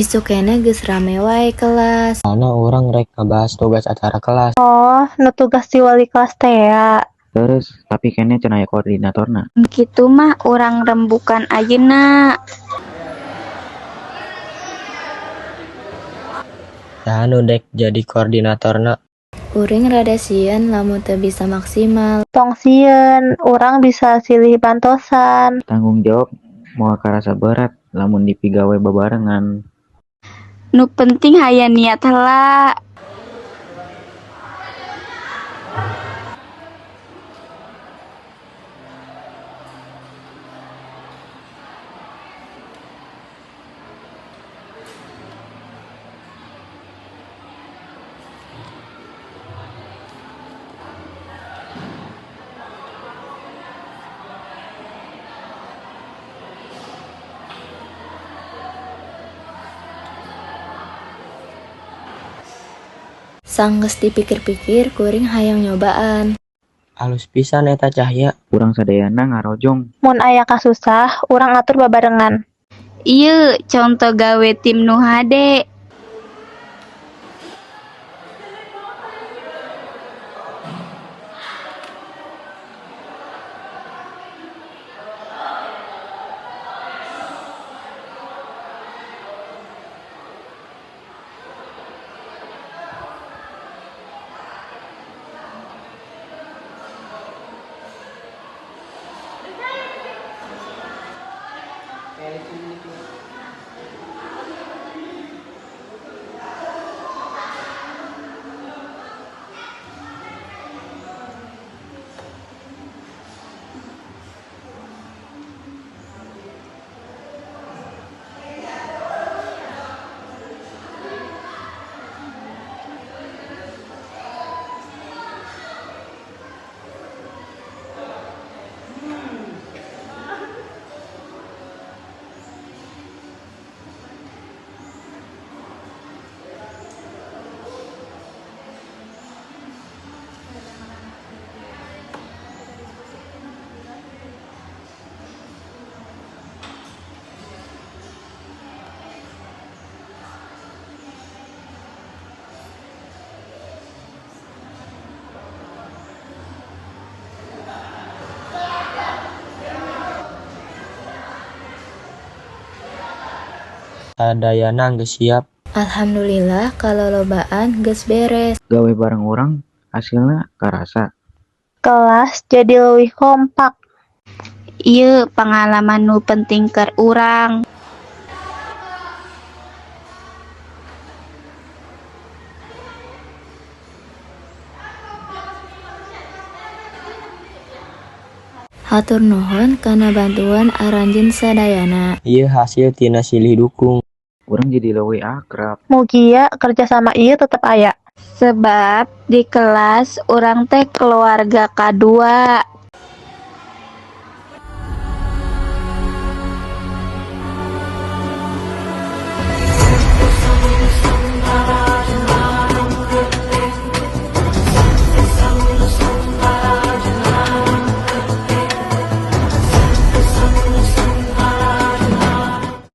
Isuk keneh geus rame wae kelas. Soalna urang rek ngabahas tugas acara kelas. Oh, nu tugas ti wali kelas tea. Leres, tapi keneh can aya koordinatorna. Mun kitu mah urang rembukan ayeuna. Saha nu dek jadi koordinatorna? Kuring rada sieun lamun teu bisa maksimal. Tong sieun, urang bisa silih bantosan. Tanggung jawab moal karasa berat lamun dipigawe babarengan. Nu penting hayang niat heula. Sanggeus dipikir-pikir kuring hayang nyobaan. Alus pisan eta Cahya. Urang sadayana ngarojong. Mun aya kasusah, urang atur babarengan. Ieu conto gawe tim nu hade. Sadayana geus siap. Alhamdulillah kalolobaan geus beres. Gawe bareng urang hasilna karasa. Kelas jadi leuwih kompak. Ieu pangalaman nu penting keur urang. Hatur nuhun kana bantuan aranjeun sadayana. Ieu hasil tina silih dukung. Urang jadi leuwih akrab. Mugia kerjasama ieu tetep aya. Sebab di kelas urang teh keluarga kadua.